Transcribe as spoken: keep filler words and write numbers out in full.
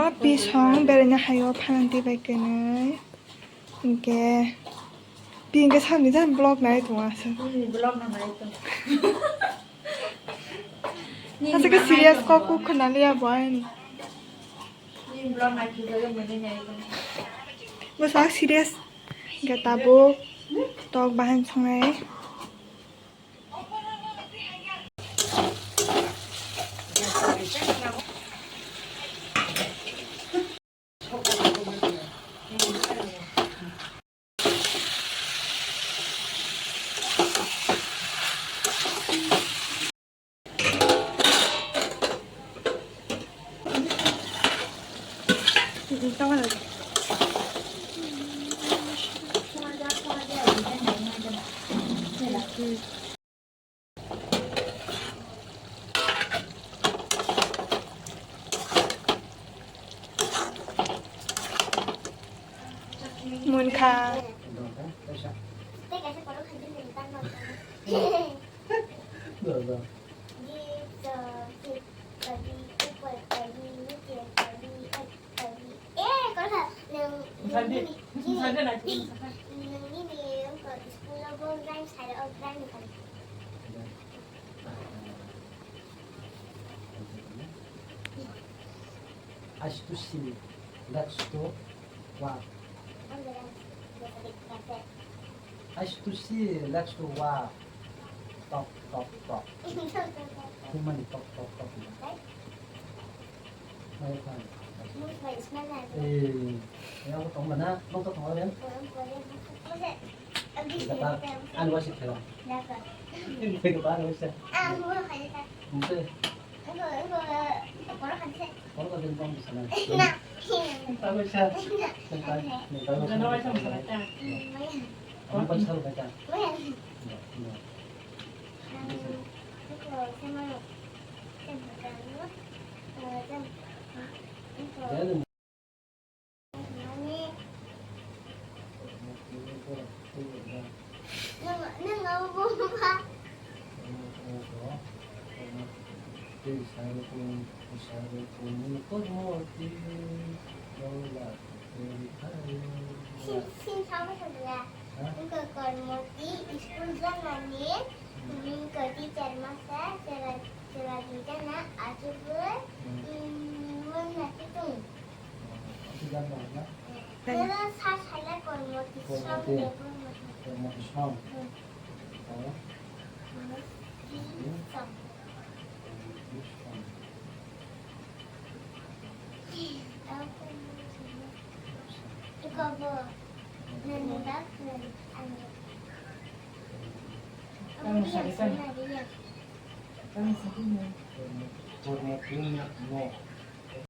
Pisong beraina hayo phanang tei bai kwnwi. Hwnkhe pi hwnkhe sakni jani vlog nai tongo aswk. Nini vlog no nai tong. Nini aswk ma nai serious tong kok bo. Kuk khna liya bo ani. Nini vlog nai tong, nini nai tong. Bwsak serious. Hwnkhe tabuk tok bahan songnai. Munkha. Ash to see, let's to walk. Ash to see, let's to walk. Tok, tok, tok. Himani tok, tok, tok. Mai phai. Eh, ya ko tong mana? Nok to tong ren. Kata, anu wasi khela. Kata, anu wasi. Mungkin. Koro ka din kong di sana. Na. Tahu sa. Tahu sa. Tahu sa. Tahu sa. Tahu sa. Jadi Sin, sin sama saja. Ha? Engkau kormoti school janani, hmm, engkau teacher masa, sera, sera duita na, achu pun, hmm, hmm, mun nasi tung. Aku jangan, ya? Nara sa sala kormoti, kormoti. Sam de kormoti. Kormoti sam. Hmm. Oh. Hmm. Hmm. Sam. Kormoti sam. Iko bo. Nani bak, nani ani. Kamu sari kan? Kamu sari kan? Kormoti no.